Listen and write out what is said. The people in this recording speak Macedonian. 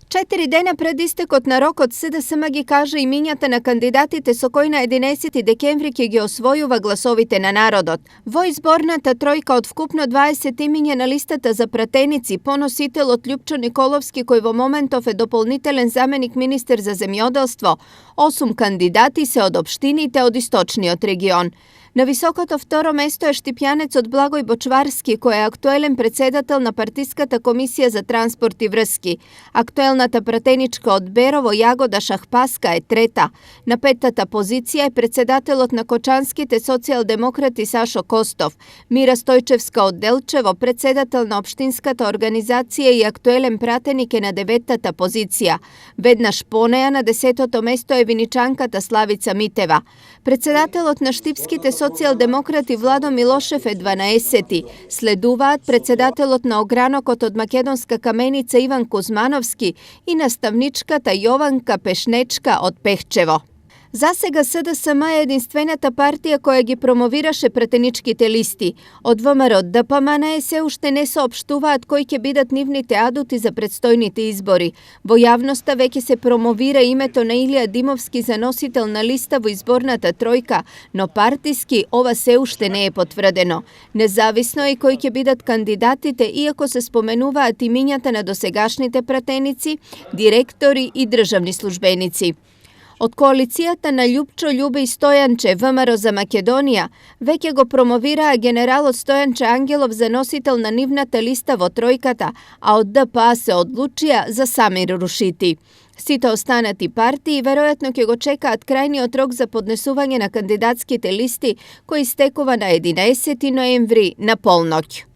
4 dена пред истекот на рокот СДСМ ги кажа имињата на кандидатите со кои на 11 декември ќе ги освојува гласовите на народот. Во изборната тројка од вкупно 20 имиња на листата за пратеници, поносителот Љупчо Николовски, кој во моментов е дополнителен заменик министер за земјоделство, 8 кандидати се од општините од источниот регион. На високото второ место е штипјанецот Благој Бочварски, кој е актуелен председател на партиската комисија за транспорт и врски. Актуелната пратеничка од Берово Јагода Шахпаска е трета. На петтата позиција е председателот на Кочанските социјалдемократи Сашо Костов. Мира Стојчевска од Делчево, председател на општинската организација и актуелен пратеник е на деветата позиција. Веднаш по неа на 10-то место е виничанката Славица Митева. Председателот на Штипските социјалдемократи Владо Милошев е 12-ти. Следуваат председателот на огранокот од Македонска каменица Иван Кузмановски и наставничката Јованка Пешнечка од Пехчево. Засега СДСМ е единствената партија која ги промовираше пратеничките листи. Од ВМРО ДПМН се уште не соопштуваат кои ќе бидат нивните адути за предстојните избори. Во јавноста веќе се промовира името на Илија Димовски за носител на листа во изборната тројка, но партиски ова се уште не е потврдено. Независно е кои ќе бидат кандидатите, иако се споменуваат имињата на досегашните пратеници, директори и државни службеници. Од коалицијата на Љупчо Љубе и Стојанче ВМРО за Македонија веќе го промовираа генералот Стојанче Ангелов за носител на нивната листа во тројката, а од ДПА се одлучија за Самир Рушити. Сите останати партии веројатно ќе го чекаат крајниот рок за поднесување на кандидатските листи, кој истекува на 11 ноември на полноќ.